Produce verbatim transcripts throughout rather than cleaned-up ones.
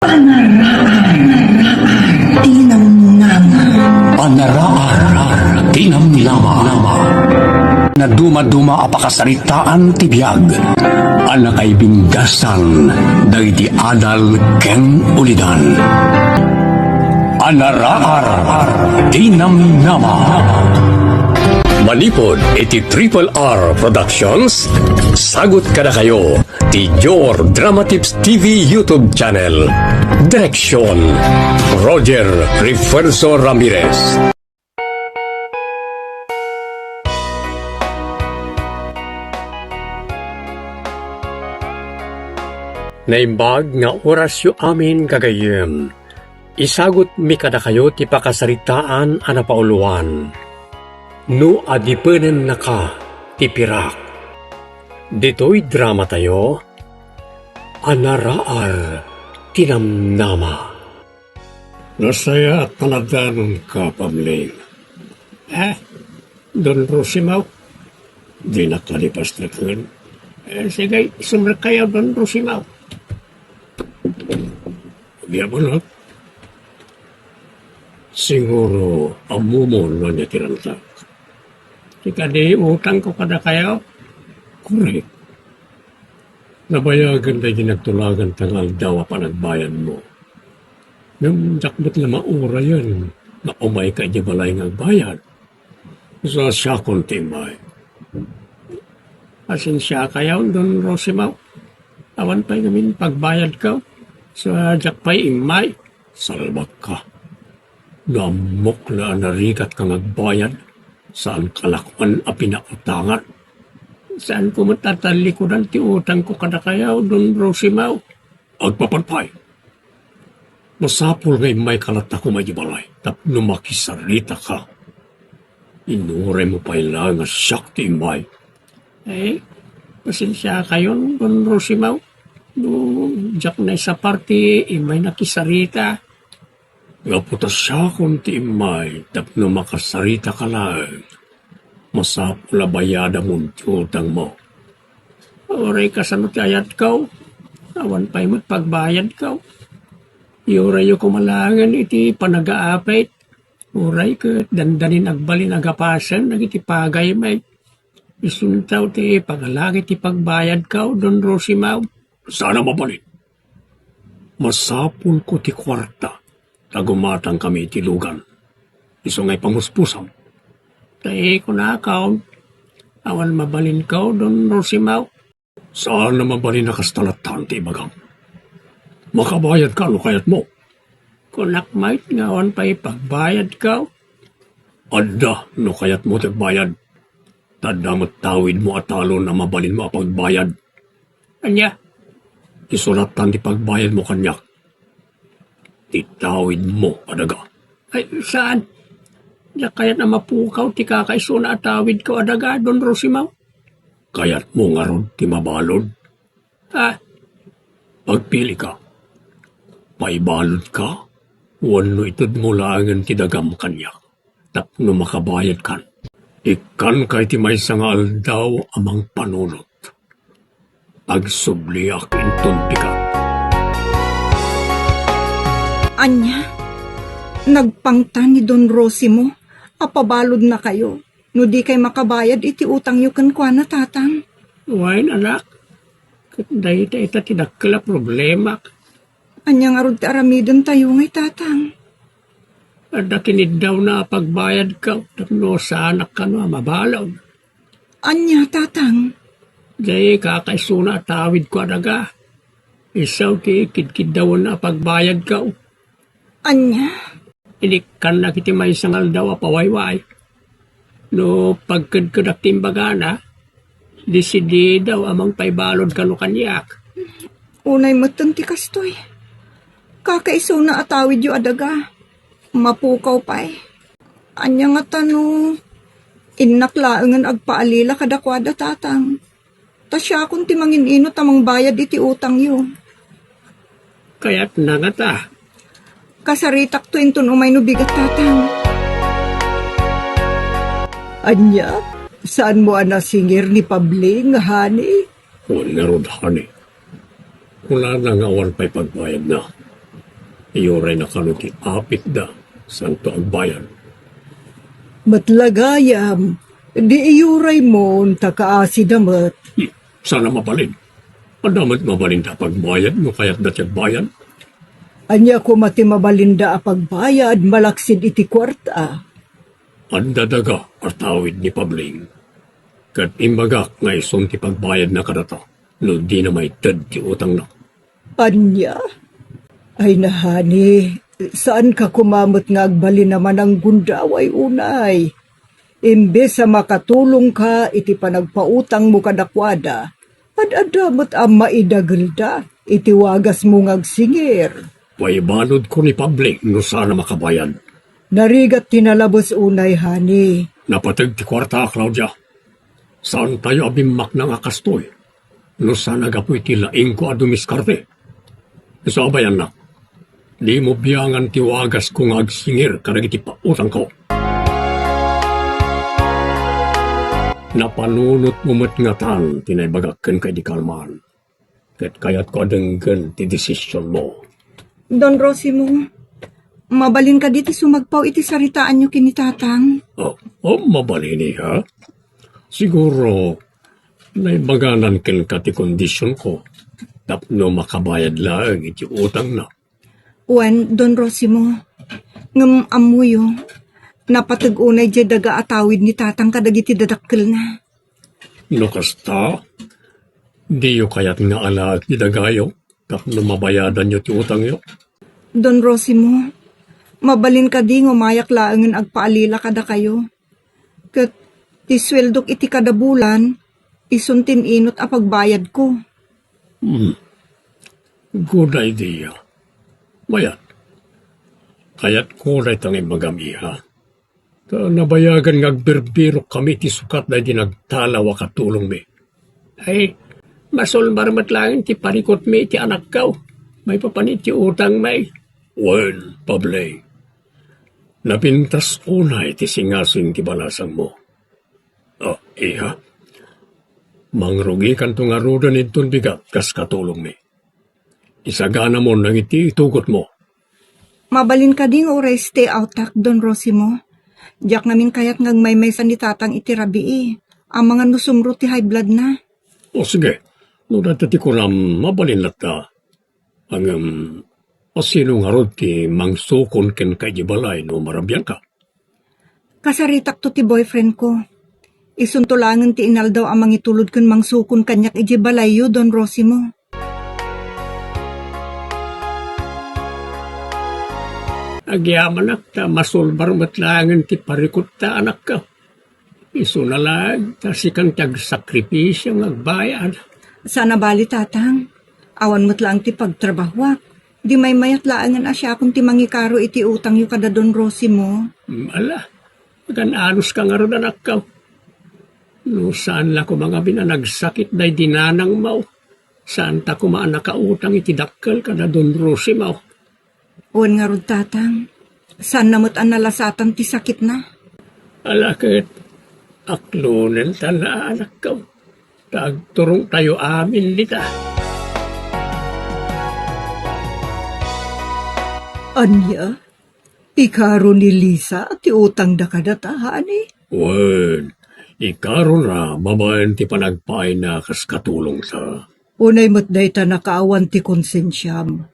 Panaraar ti namnama. Panaraar ti namnama. Nadumaduma a pakasaritaan ti biag a nakaibinggasan dagiti adal ken ulidan. Panaraar ti namnama. Manipud iti Triple R Productions, sagut kadakayo ti Jor Dramatips T V YouTube channel. Direksyon, Roger Refuerzo Ramirez. Naimbag nga orasyo amin, gagayyem. Isagutmi kadakayo ti pakasaritaan a napauluan, No Adipenennaka ti Pirak. Ditoy dramatayo, Panaraar ti namnama. Nasayaat a nadanonka, Pabling. Ah, Don Rosimo? Dinak kadi pastreken. Eh, sige, sumrekkayo, Don Rosimo. Agyaman, ha? Siguro, ammom no ania ti rantak. Ti kadi utangko kadakayo? Korek. Nabayagen daydi nagtulaganta nga aldaw a panagbayadmo. Ngem diak met la maurayen nga umayka idiay balay nga agbayad. Sa siakon ti immay. Pasensiakayo, Don Rosimo. Awan pay ngamin pagbayadko. Sa diak pay immay. Salbakka. No ammok la a narigatka nga agbayad, saanka la koma a pinautangan. Saanko met a tallikudan ti utangko kadakayo, Don Rosimo. Agpapan pay. Masapul nga immayka latta koma idiay balay tapno makisaritaka. Inuraymo pay la nga siak ti immay. Eh, pasensiakayon, Don Rosimo. No, diak naisapar ti immay nakisarita. Gapu ta siakon ti immay tapno makasaritaka laeng. Masapul a bayadamon ti utangmo. Uray kasano ti ayatko, awan pay met pagbayadko. Iurayyo koma laengen iti panagaapit. Uray ket dandanin agbalin a gapasen dagiti pagaymi. Isunto ti pagalagid ti pagbayadko, Don Rosimo. Saan a mabalin. Masapulko ti kuarta ta gumatangkami iti lugan. Isu nga ipamuspusam. Ta kunakon, awan mabalinko, Don Rosimo. Saan a mabalin a kasta latta ti ibagam. Makabayadka no kayatmo. Kunak met nga awan pay pagbayadko. Adda no kayatmo ti agbayad. Ta adda met tawidmo a talon a mabalinmo a pagbayad. Ania? Isu lattan ti pagbayadmo kaniak. Ti tawidmo a daga. Ay, saan? Diak kayat a mapukaw ti kakaisuna a tawidko a daga, Don Rosimo. Kayatmo ngarud ti mabalud? Ah. Agpilika. Paibaludka, wenno itedmo laengen ti dagam kaniak tapno makabayadkan. Ikkanka iti maysa nga aldaw a mangpanunot. Agsubliak inton pigat. Ania? Nagpangtan ni Don Rosimo a pabaludnakayo no dikay makabayad iti utangyo kenkuana, Tatang. Wen, anak. Ket dayta ita ti dakkel a problemak. Ania ngarud ti aramidentayo ngay, Tatang? Adda kiniddawna a pagbayadko tapno saanak kano a mabalud. Ania, Tatang? Jay kakaisuna a tawidko a daga. Isu ti kidkiddawenna a pagbayadko. Ania? Inikkannak iti maysa nga aldaw a pawayway. No pagkedkedak ti imbagana, desidido a mangpaibalud kano kaniak. Unay metten ti kastoy. Kakaisuna a tawidyo a daga. Mapukaw pay. Ania ngata no innak laengen agpaalila kadakuada, Tatang? Ta siakon ti mangin-inut a mangbayad iti utangyo. Kayatna ngata. Kasaritakto inton umay no bigat, Tatang. Ania? Saanmo a nasingir ni Pabling, honey? Wen ngarud, honey. Kunana nga awan pay pagbayadna. Iyurayna kano ti apitda, santo agbayad. Met la gayam, di iyuraymon ta kaasida met. Hmm, saan a mabalin. Adda met mabalinda a pagbayad no kayatda ti agbayad. Ania koma ti mabalinda a pagbayad malaksid iti kuarta? Adda daga a tawid ni Pabling. Ket imbagak nga isun ti pagbayadna kadata no dina maited ti utangna. Ania? Ay nahani, saanka koma met nga agbalin a mananggundaway unay. Imbes a makatulongka iti panagpautangmo kadakuada, ad-adda met a maidagelda iti wagasmo nga agsingir. Paibaludko ni Pabling no saan a makabayad. Narigat ti nalabes unay, honey. Napateg ti kuarta, Claudia. Saantayo a bimmaknang a kastoy no saan a gapu iti laingko a dumiskarte. Isu a bayannak, dimo biangan ti wagasko nga agsingir kadagiti pautangko. Napanunotmo met ngatan ti naibagak kenka idi kalman. Ket kayatko a denggen ti desisionmo. Don Rosimo, mabalin kadi ti sumagpaw iti saritaanyo ken ni Tatang? Oh, oh, mabalin, iha. Siguro, naibaganan kenka ti kondisionko tapno makabayad laeng iti utangna. Wen, Don Rosimo, ngem ammoyo, napateg unay diay daga a tawid ni Tatang kadagiti dadakkelna. No kasta, diyo kayat nga alaek ti dagayo tapno mabayadanyo ti utangyo? Don Rosimo, mabalin kadi nga umayak laengen agpaalila kadakayo? Ket ti sueldok iti kada bulan, isun ti in-inut a pagbayadko. Hmm. Good idea. Mayat. Kayatko dayta nga imbagam, iha. Ta nabayagan nga agbirbirok kami ti sukat daydi nagtalaw a katulongmi. Ay, masulbar met laeng ti parikutmi iti anakko. Maipapan iti utangmi. Wen, Pabling, napintas unay ti singasing ti balasangmo. Ah, iha, mangrugikanto ngaruden inton bigat kas katulongmi. Isaganamon dagiti itugotmo. Mabalin kadi nga uray stay outak, Don Rosimo? Diak ngamin kayat nga agmaymaysa ni Tatang iti rabii. Amangan no sumro ti high blood na. O sige, no dayta ti kunam, mabalin latta. Ngem, asino ngarud ti mangsukon kenka idiay balay no marabianka? Kasaritakto ti boyfriendko. Isunto laengen ti inaldaw a mangitulod ken mangsukon kaniak idiay balayyo, Don Rosimo. Agyamanak ta masulbar met laengen ti parikutta, anakko. Isuna laeng ta sikan ti agsakripisio nga agbayad. Saan a bali, Tatang. Awan met laeng ti pagtrabahuak. Di maymayat laengen a siakon ti mangikaro iti utangyo kada Don Rosimo. Mm, ala, agan-anuska ngarud, anakko. No saan la koma ngamin a nagsakit daydi nanangmo, saanta koma a nakautang iti dakkel kada Don Rosimo. Wen ngarud, Tatang, saanna met a nalasatan ti sakitna. Ala ket, aklonenta la, anakko, ta agturongtayo amin dita. Ania? Ikaro ni Lisa ti utangda kadata, honey? Wen, ikarona babaen ti panagpaayna kas katulongta. Unay met dayta nakaawan ti konsensiam.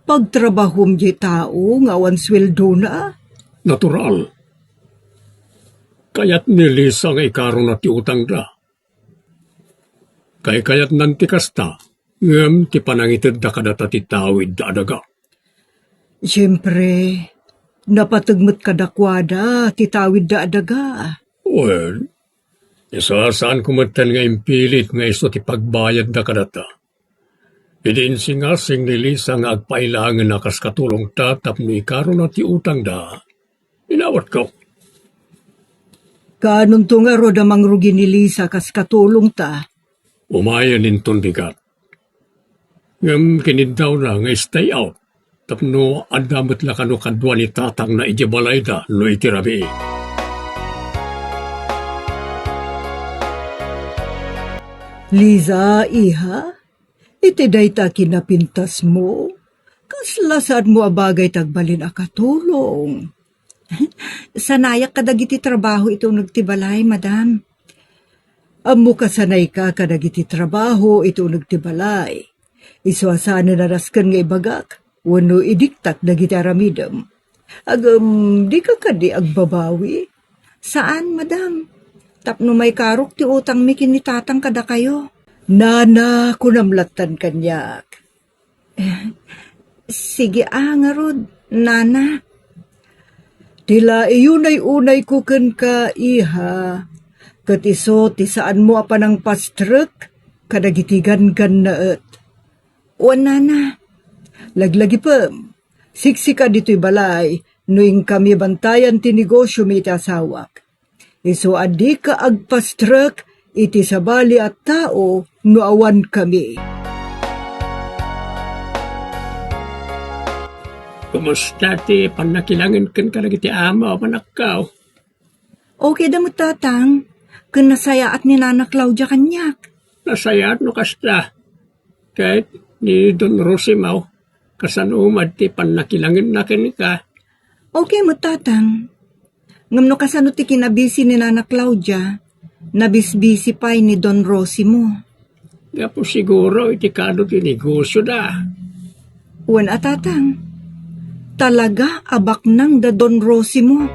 Pagtrabahom diay tao nga awan sueldona? Natural. Kayat ni Lisa nga ikarona ti utangda. Kaykayatnan ti kasta, ngem ti panangitedda kadata ti tawidda a daga. Siempre, napateg met kadakuada ti tawidda a daga. Wen, isasaanko metten nga impilit nga isu ti pagbayadda kadata. Idi insingasing ni Lisa nga agpailangen a kas katulongta tapno ikarona ti utangda, inawatko. Kaanonto ngarud a mangrugi ni Lisa kas katulongta? Umayen inton bigat. Ngem kiniddawna nga stay out tapno adda met la kano kadua ni tatangna idiay balayda no iti rabii. Liza, iha, iti dayta kinapintasmo, Kasla saanmo a bagay ti agbalin a katulong? Sanayak kadagiti trabaho iti uneg ti balay, madam. Ammok a sanayka kadagiti trabaho iti uneg ti balay. Isu a saanen a nasken nga ibagak wenno idiktak dagiti aramidem. Ngem, dika kadi agbabawi? Saan, madam. Tapno maikarok ti utangmi ken ni tatang kadakayo. Nana, kunam lattan kaniak. Sige a, ngarud, nana. Ti laeng unay-unayko kenka, iha, ket isu ti saanmo a panangpastrek kadagiti ganggannaet. Wen, nana. Laglagipem, siksika ditoy balay no inkami bantayan ti negosiomi iti asawak. Isu a dika agpastrek iti sabali a tao no awankami. Kumusta ti pannakilangen ken kadagiti ama, manakkaw? Okay da met, tatang. Ken nasayaat ni Nana Claudia kaniak. Nasayaat no kasta. Ket ni Don Rosimo, kasano met ti pannakilangenna kenka? Okay met, tatang. Ngem no kasano ti kinabisi ni Nana Claudia, nabisbisi pay ni Don Rosimo. Gapu siguro iti kado ti negosioda. Wen a, tatang. Talaga a baknang da Don Rosimo.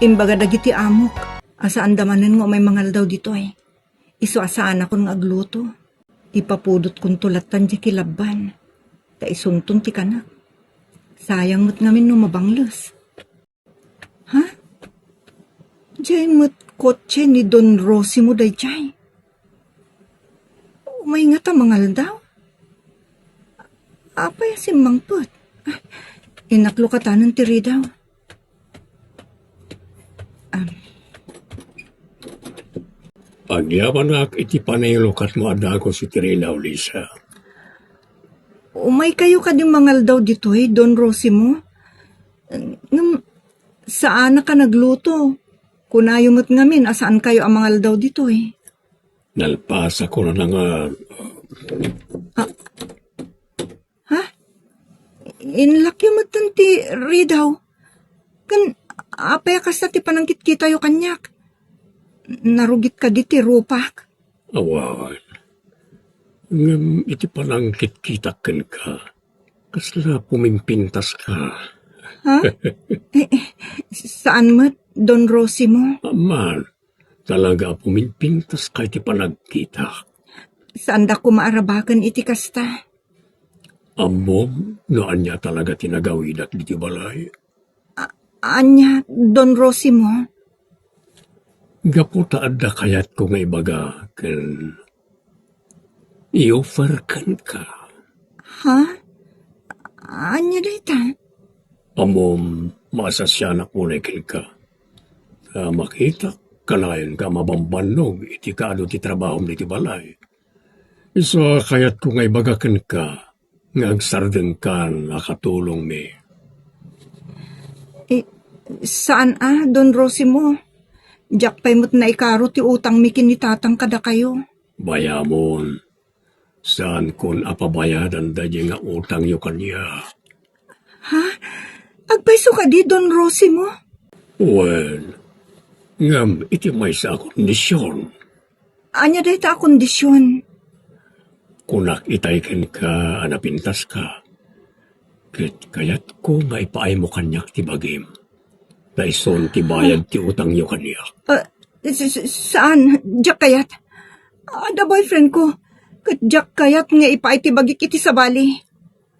Imbaga dagiti amok a saanda manen nga umay mangaldaw ditoy. Isu a saanakon nga agluto. Ipapudotkonto lattan diay kilabban. Ta isunton ti kanak. Sayang met ngamin no mabangles. Ha? Diay met kotse ni Don Rosimo daydiay? Umay ngata mangaldaw? Apay a simmangpet? Ah, innak lukatanen ti ridaw. Ah. Agyamanak iti panangilukatmo a dagus iti ridaw, Lisa. Umaykayo kadi mangaldaw ditoy, Don Rosimo? Ngem, saanak a nagluto. Kunayo met ngamin a saankayo a mangaldaw ditoy. Nalpasakon a nga. Ah. Ha? Inlakyo metten ti ridaw. Ken apay a kasta ti panangkitkitayo kaniak? Narugit kadi ti rupak? Awan. Ngem iti panangkitkitak kenka, kasla pumimpintaska. Ha? Eh, eh, saan met, Don Rosimo? Amman, talaga a pumimpintaska iti panagkitak. Saanda koma a rabaken iti kasta. Ammom no ania talaga ti nagawidak ditoy balay? A-, ania, Don Rosimo? Gapu ta adda kayatko nga ibaga ken i-offer kenka. Ha? Ania dayta? Ammom, maasasianak unay kenka. Ta makitak, kanayonka a mabambannog iti kaadu ti trabahom ditoy balay. Isu a kayatko nga ibaga kenka nga agsardengkan a katulongmi. Eh, saan a, Don Rosimo? Diak pay met naikaro ti utangmi ken ni tatang kadakayo. Bayamon, saankon a pabayadan daydiay nga utangyo kaniak. Ha? Agpayso kadi, Don Rosimo? Wen, ngem iti maysa a kondision. Ania dayta a kondision? Kunak itay kenka a napintaska, ket kayatko nga ipaaymo kaniak ti bagim. Ta isun ti bayad ti utangyo kaniak. Ah, s-, s-, saan, diak kayat. Adda boyfriendko, ket diak kayat nga ipaay ti bagik iti sabali.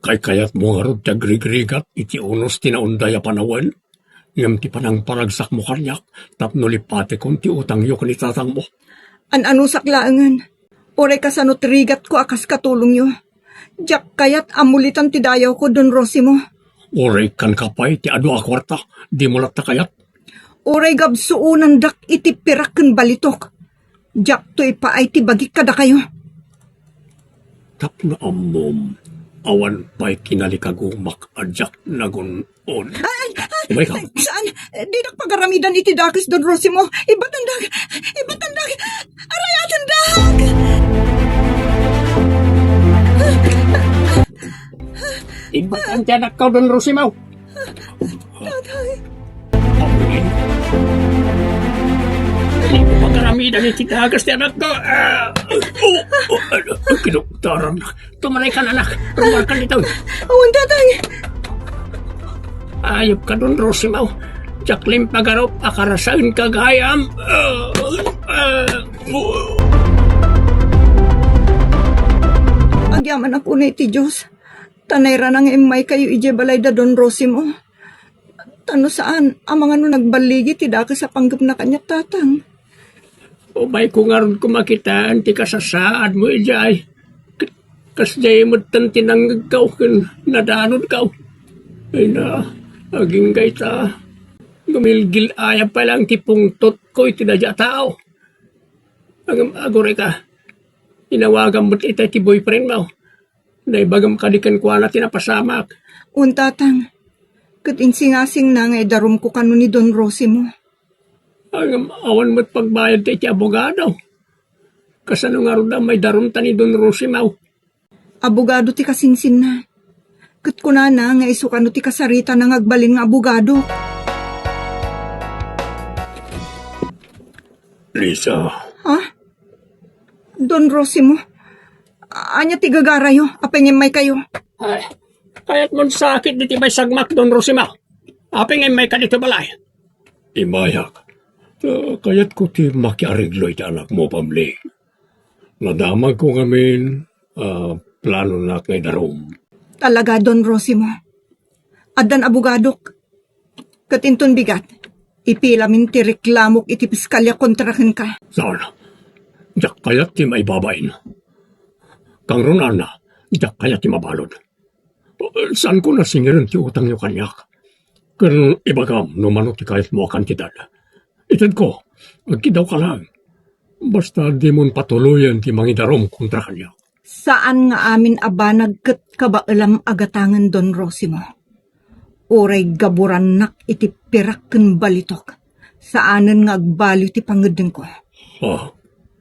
Kaykayatmo ngarud ti agrigrigat iti unos ti naunday a panawen? Ngem ti panangparagsakmo kaniak tapno lipatekon ti utangyo ken ni tatangmo. An-anusak laengen, uray kasano ti rigatko a kas katulongyo. Diak kayat a mulitan ti dayawko, Don Rosimo. Uray kanka pay ti adu a kuarta, dimo latta kayat? Uray gabsuonandak iti pirak ken balitok. Diakto ipaay ti bagik kadakayo. Tapno ammom, awan pay kinalikagumak a diak nagun-on. Ay, ay, ay, Umayka. Ay, saan? Dinak pagaramidan iti dakes, Don Rosimo. Ibatendak! Ibatendak! Arayatendak! Bataan ti anakko, Don Rosimo. Tatay. Pagkaramidan iti dagas ti anakko. Ah, oh, oh, ah, kinuktaran. Tumaray ka, anak. Rumarkan dito. Awan, tatay. Ayop ka, Don Rosimo. Jacqueline Pagarup, akarasaen ka gayam. Ah, ah, oh. Agyamanak unay ti Dios. Ta nairana nga immaykayo idiay balay da Don Rosimo. Ta no saan, amangan no nagballigi ti dakes a panggepna kaniak, Tatang. Umayko ngarud koma kitaen ti kasasaadmo idiay. Ket kasdiay metten ti nangngegko ken nadanonko. Ay na, agingga ita. Gumilgil-ayab pay laeng ti pungtotko iti daydiay a tao. Ngem aguray ka, inawagam met ita ti boyfriendmo. Naibagam kadi kenkuana ti napasamak. Wen, Tatang. Ket insingasingna nga idarumko kano ni Don Rosimo. Ngem awan met pagbayad ti iti abogado. Kasano ngarud a maidarumta ni Don Rosimo? Abogado ti kasinsinna. Ket kunana nga isu kano ti kasaritana nga agbalin nga abogado. Lisa. Ha? Don Rosimo? Ania ti gagarayo? Apay nga immaykayo? Ay, kayatmon sakit diti baysagmak, Don Rosimo. Apay nga immayka dito balay? Immayak. Ah, kayatko ti makiareglo iti anakmo, Pabli. Nadamagko ngamin, ah, planonak nga idarum. Talaga, Don Rosimo. Addan abogadok. Ket inton bigat, ipilamin ti reklamok iti piskalya kontra kenka. Saan? Diak kayat ti maibabain. Kangrunaan, diak kayat ti mabalud. Saanko nasingiren ti utangyo kaniak. Ken ibagam no mano ti kayatmo a kantidad. Itedko, agkiddawka laeng. Basta dimon patuloyen ti mangidarum kontra kaniak. Saan nga amin a banag ket kabaelam a gatangen, Don Rosimo. Uray gaburannak iti pirak ken balitok, saanen nga agbaliw ti pangngeddengko. Ah.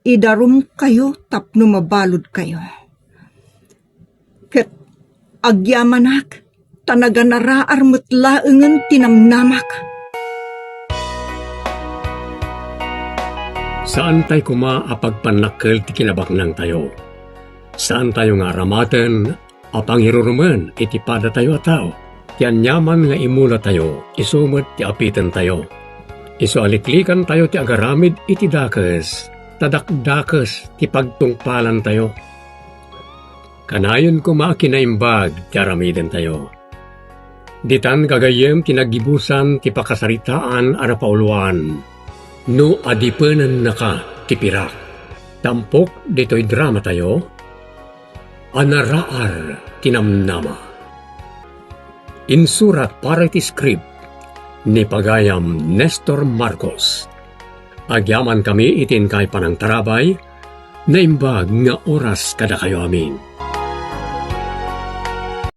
Idarumkayo tapno mabaludkayo. Ket agyamanak, ta naganaraar met laengen ti namnamak. Saantay koma a pagpannakkel ti kinabaknangtayo. Saantayo nga aramaten a pangirurumen iti padatayo a tao. Ti aniaman nga imulatayo, isu met ti apitentayo. Isu a liklikantayo ti agaramid iti dakes, ta dakdakes ti pagtungpalantayo. Kanayon koma a kinaimbag ti aramidentayo. Ditan gagayyem ti naggibusan ti pakasaritaan a napauluan no adipenennaka ti pirak. Tampok ditoy dramatayo, a naraar ti namnama. Insurat para iti script ni pagayam Nestor Marcos. Agyamankami iti inkay panangtarabay, naimbag nga oras kadakayo amin.